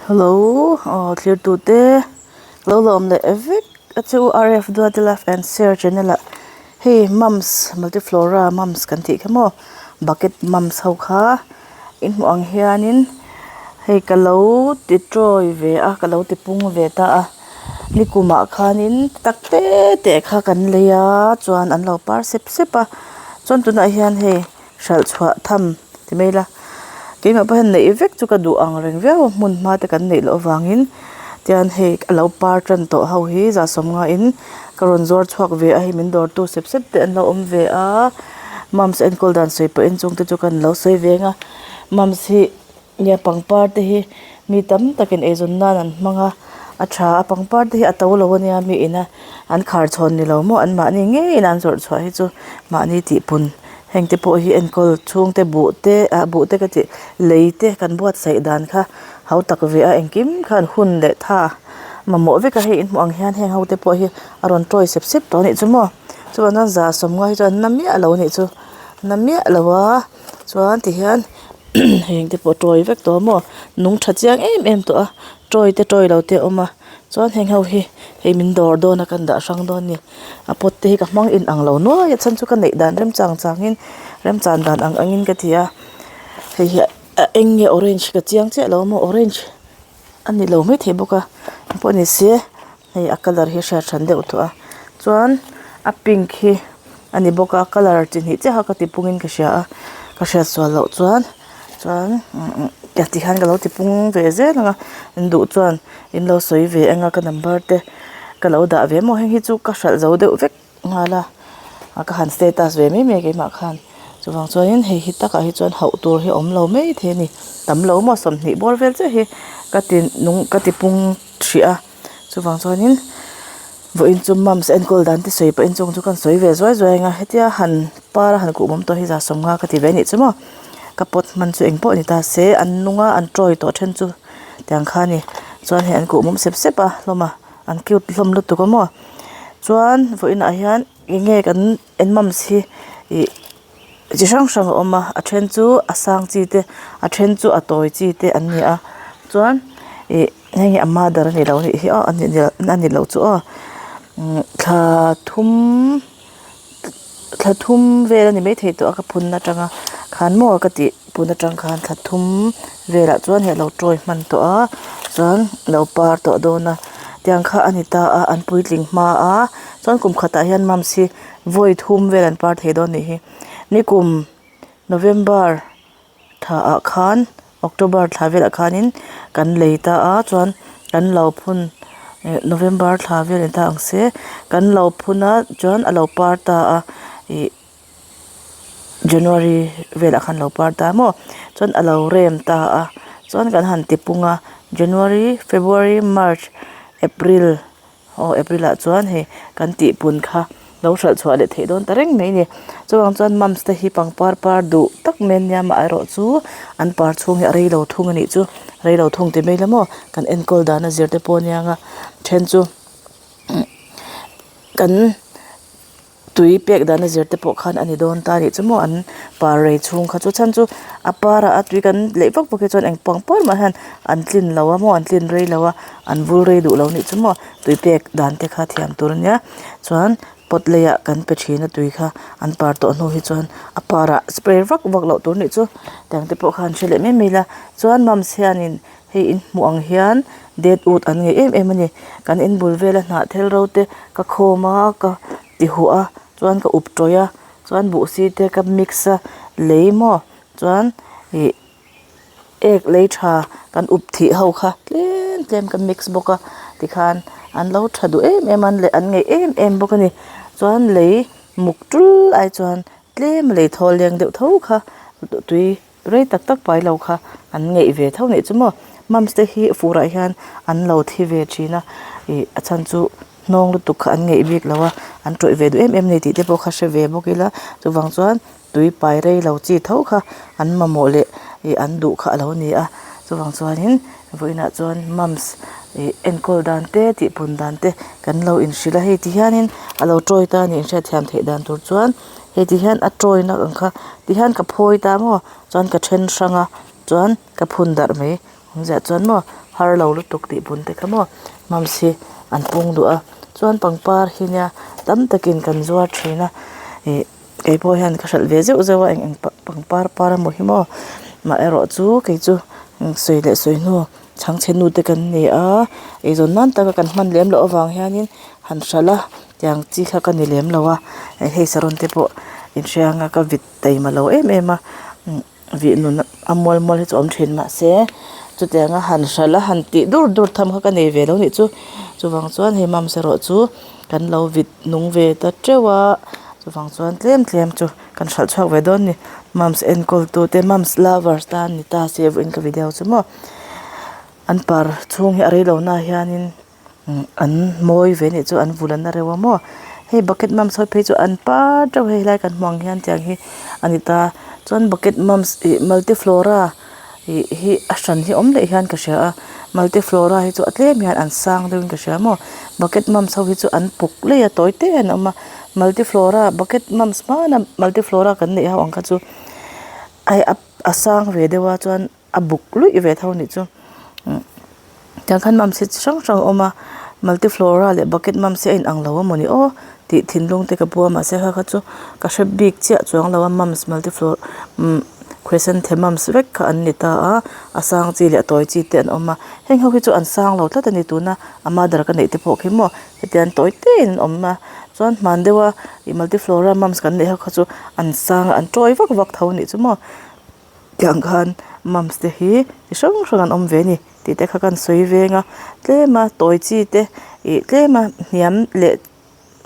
Hello aw thlir tute lo la awm leh vek a chu R F Duati love and share channel ah hei mums multiflora mums kan tih kha maw bucket mums ho kha in hmuh ang hianin hei ka lo ti tawi ve a ka lo ti pung ve ta a nikum ah khanin tak te te kha kan lei a chuan an lo par sep sep a chuan tunah hian hei. hralh chhuah tham ti mai ila keimah pawh hian neih vek chu ka duh ang reng viau a hmun hma te kan neih loh avangin tian hei a lo par tan tawh ho hi za sawmnga in ka rawn zuar chhuak ve a hei min dawr tu sep sep te an lo awm ve a mums enkawl dan sawi pawhin chung te chu kan lo sawi ve ang a mums hi. Nia pangpar te hi mi tam takin eizawn nan an hmang a a tha a pangpar te hi a to lo ania mi ina an khar chhawn ni lo maw an mahni ngeiin an zawrh chhuah hi chu mahni tih pun heng te pawh hi enkawl chhung te buh te ah buh te ka tih lei te kan buatsaih dan kha ho tak ve a engkim khan hun leh tha mamawh vek a hei in hmuh ang hian heng ho te pawh hi a rawn tawi sep sep tawh a nih chu maw chuan a za sawmnga hi chuan na miah lo a nih chu na miah lo a chuan tihian. Heng te pawh tawi vek tawh maw nung tha chiang em em tawh a tawi te tawi lo te a awm a chuan heng ho hi hei min dawr dawn a kan dah hrang dawn a ni a pot te hi ka hmang in ang lo nuai a chhan chu ka neih dan remchang chang in remchan dan ang ang in ka ti a hei hi a eng nge orange ka chiang chiah lo maw orange a ni lo maithei bawk a engpawh ni se. Hei a colour hi hriat hran deuh tawh a chuan a pink hi a ni bawk a colour chi hnih chiah kha ka ti pung in ka hria a ka hriat sual loh chuan chuan ti hian ka lo ti pung ve zel ang a in duh chuan in lo sawi ve ang a ka number te ka lo dah ve maw heng hi chu ka hralh zo deuh vek. Nghal a a ka han status ve mai mai keimah khan chuvang chuanin hei hi takah hi chuan hauh tur hi a awm lo mai thei a ni tam lo maw 20 bawr vel chiah hi ka ti nung ka ti pung hrih a chuvang chuanin vawiin chu mums enkawl dan te sawi pawhin chung chu kan sawi ve zuai zuai ang a hetia han par a han kuh mawm tawh hi za 50 ka ti ve anih chu maw ka pot hman chu engpawh ni ta se an nung a an tawi tawh then chu tiang kha a ni chuan hei an kuh mawm sep sep a hlawm a. An cute hlawm lutuk a maw chuan vawiinah hian eng nge kan en mums hi ih chi hrang hrang a awm a a then chu a sang chi te a then chu a tawi chi te an ni a chuan ih hei hi a mother a ni lo a nih hi aw a ni lo chu aw umm thla thum. Thla thum vel a ni maithei tawh a ka phun atanga khan maw ka tih phun atang khan thla thum velah chuan hei a lo tawi hman tawh a chuan a lo par tawh dawn a tiang kha a ni ta a an puitling hma a chuan kum khatah hian mums hi vawi thum vel an par thei dawn a nih hi nikum November. Thla ah khan October thla velah khanin kan lei ta a chuan kan lo phun eh November thla vel ni ta ang se kan lo phun a chuan a lo par ta a ih January velah khan a lo par ta maw chuan a lo rem ta a chuan kan han ti pung a January February March April. Aw April ah chuan hei kan tih pun kha lo hralh chhuah leh theih dawn ta reng mai a ni chuvang chuan mums te hi pangpar par duh tak mai ania amaherawh chu an par chhung hi a rei lo thung a nih chu rei lo thung ti mai ila maw kan enkawl dan a zir te pawh a nia nga then chu kan. Tui pek dan a zir te pawh khan a ni dawn ta anih chu maw an par rei chhung kha chu chhan chu a parah a tui kan leih vak vak hi chuan eng pang par mah hian an tlin lo a maw an tlin rei lo a an vul rei duh lo anih chu maw tui pek dan te kha thiam tur ania chuan pot leiah kan pe thin a tui kha an par tawh hnu hi chuan a parah spray vak vak loh tur anih chu tiang te pawh khan hre leh mai mai ila chuan mums hianin hei in hmuh ang hian det ut an ngei em em a ni kan in bul vela hnah thel ro te ka khawm a ka ti huh a chuan ka up tawih a chuan buh si te ka mix a lei maw chuan ih ek lei tha kan up thih ho kha tlem tlem ka mix bawk a tikhan an lo tha duh em em a an ngeih em em bawk a ni chuan lei muk tul ai chuan tlem lei thawl leng deuh tho kha tui. Rei tak tak pai lo kha an ngeih ve tho nih chu maw mums te hi furah hian an lo thi ve thin a ih a chhan chu hnawng lutuk kha an ngeih bik lo a an tawih ve duh em em a ni tih te pawh kha hre ve bawk ila chuvang chuan tui pai rei lo chi tho kha an mamawh leh ih an duh kha a lo ni a chuvang chuanin vawiinah chuan mums ih enkawl dan te tih pun dan te kan lo inhrilh a hei ti hianin a lo tawi ta a nih hriatthiam theih dan tur chuan. Hei ti hian a tawi na ang kha ti hian ka phawi ta maw chuan ka then hrang a chuan ka phun darh mai awmzia chuan maw. har lo lutuk tih bun te kha maw mums hi an pung duh a chuan pangpar hi nia tam takin kan zuar thin a ih kei pawh hian ka hralh ve zeuh zeuh a eng eng pangpar par emaw hi maw amaherawh chu kei chu sawi leh sawi hnu chhangchhe nu te kan ni a eizawn nan taka kan hman lem loh avang hianin han hralh a tiang chi kha ka ni lem lo a hei saron te pawh inhriang a ka vit taima lo em em a. Vih nun a mual mual hi chu awm thin mahse chutianga han hralh a han tih dur dur tham kha ka nei ve lo nih chu chuvang chuan hei mums erawh chu kan lo vit nung ve ta teuh a chuvang chuan tlem tlem chu kan hralh chhuak ve dawn a ni mums enkawl tu te mums lovers tan ni ta se vawiin ka video chu maw an par chhung hi a rei lo na hianin. An mawi ve nih chu an vul an la reuh a maw hei bucket mums ho phei chu an par teuh hei helai kan hmuh ang hian tiang hi a ni ta chuan bucket mums ih multiflora ih hi a hran hi awm leh hian ka hria a multiflora hi chu a tlem hian an sang deuh in ka hria maw bucket mums ho hi chu an puk lei a tawi te an awm a multiflora bucket mums hmana multiflora kan neih ho ang kha chu ai a sang ve deuh a chuan. A buk luih ve tho anih chu tiang khan mams hi chi hrang hrang a awm a multiflora leh bucket mams hi a inang lo amawni aw tih thinlung te ka pu a mahse kha kha chu ka hre bik chiah chuang lo a mams multiflora umm chrysanthemums vek kha an ni ta a a sang chi leh a tawi chi te an awm a heng ho hi chu an sang lo tlat a ni tuna a mother ka neih te pawh khi maw hetiang tawi te in an awm a chuan hman deuha ih multiflora mams kan neih ho kha chu an sang a an tawi vak vak tho anih chu maw. Tiang khan mums te hi chi hrang hrang an awm ve a ni tih te kha kan sawi veng a tlem a tawi chi te ih tlem a hniam leh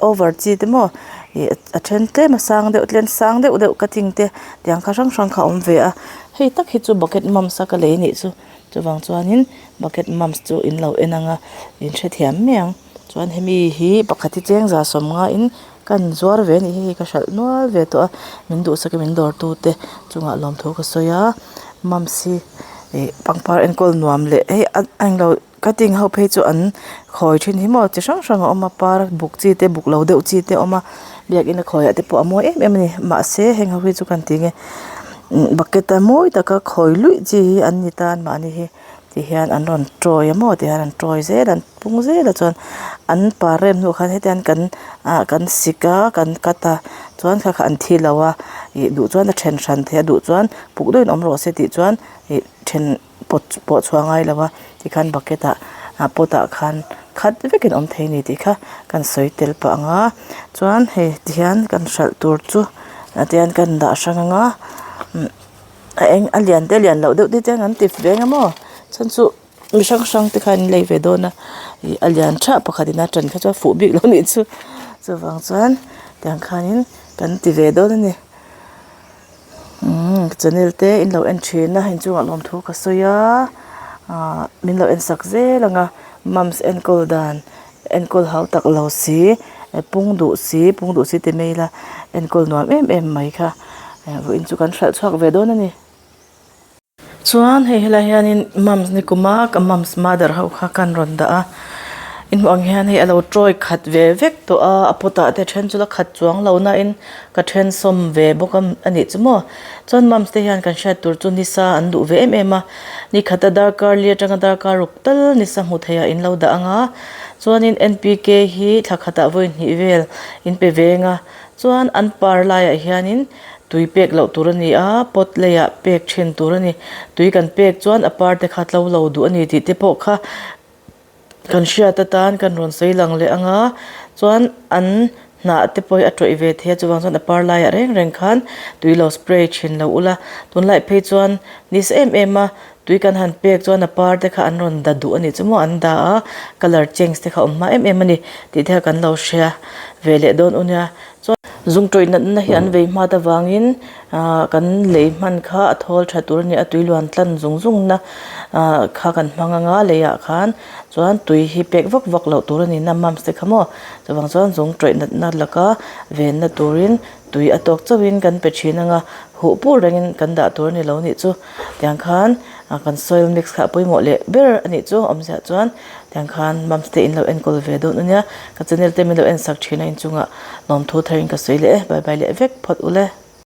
over chi te maw ih a then tlem a sang deuh tlem sang deuh deuh cutting te tiang kha hrang hrang kha a awm ve a hei tak hi chu bucket mums a ka lei anih chu chuvang chuanin bucket mums chu in lo en ang a in hrethiam mai ang chuan hemi hi pakhat hi cheng za sawm ngaiin. Ka han zuar ve anih hi hei ka hralh nual ve tawh a min duhsak a min dawr tu te chungah lawmthu ka sawi a mums hi ih pangpar enkawl nuam leh hei a englo cutting ho phei chu an khawi thin hi maw chi hrang hrang a awm a par buk chi te buk lo deuh chi te a awm a biakin a khawi ah te pawh a mawi em em a ni mahse heng ho hi chu kan ti nge bucket a mawi taka khawi luih chi hi an ni tan mahni hi. Ti hian an rawn tawi a maw ti hian an tawi zel a an pung zel a chuan an par rem hnuah khan hetiang hian kan ah kan sik a kan cut a chuan kha kha an thi lo a ih duh chuan a then hran theih a duh chuan puk deuhin awm rawh se tih chuan ih then pawt pawh chhuah a ngai lo a tikhan bucket ah ah pot ah khan khat vekin awm thei a ni tih kha kan sawi tel pah ang a chuan hei tihian kan hralh tur chu tihian kan dah hrang ang a. A eng a lian te lian loh deuh te chuan an ti veng a maw chhan chu mi hrang hrang te khan an lei ve dawn a ih a lian tha pakhat in a ṭan kha chuan fuh bik lo anih chu chuvang chuan tiang khanin kan ti ve dawn a ni umm channel te in lo en thin a inchungah lawmthu ka sawi a ahh min lo en sak zel ang a mums enkawl dan enkawl hau tak lo si pung duh si pung duh si ti mai ila enkawl nuam em em mai kha vawiin chu kan hralh chhuak ve dawn a ni. Chuan hei helai hianin mums ni kuma ka mums mother ho kha kan rawn dah a inhmuh ang hian hei a lo tawi khat ve vek tawh a a pot ah te then chu la khat chuang lo na in ka then sawm ve bawk a anih chu maw chuan mums te hian kan hriat tur chu nisa an duh ve em em a ni khata darkar li atanga darkar ruk tal nisa hmu thei ah in lo dah ang a chuanin N P K hi thla khatah vawi hnih vel in pe veng a chuan an par laiah hianin tui pek loh tur a ni a pot leiah pek thin tur a ni tui kan pek chuan a par te kha tlo lo duh a ni tih te pawh kha. Kan hriat atan kan rawn sawi lang leh ang a, chuan an hnah te pawh hi a tawih ve thei a, chuvang chuan a par laiah reng reng khan tui lo spray thin lo ula, tunlai phei chuan nisa em em a, tui kan han pek chuan a par te kha an rawn da duh a nih chu maw an da a, colour change te kha a awm hma em em a ni tih te kha kan lo hria ve leh dawn u nia, chuan zung tawih natna hi an vei hmat avangin Ahh kan lei hman kha a thawl tha tur a ni a tui luan tlan zung zung na ahh kha kan hmang anga leiah khan chuan tui hi pek vak vak loh tur a ni na mums te kha maw chuvang chuan zung tawih natna laka venna turin tui a tawk chauhin kan pe thin anga huh pur rengin kan dah tur a ni lo nih chu tiang khan ah kan soil mix kha a pawimawh leh ber a nih chu awmziah chuan tiang khan mums te in lo enkawl ve dawn ania ka channel te min lo en sak thin a inchungah lawmthu tharin ka sawi leh e bye bye leh vek phawt ule.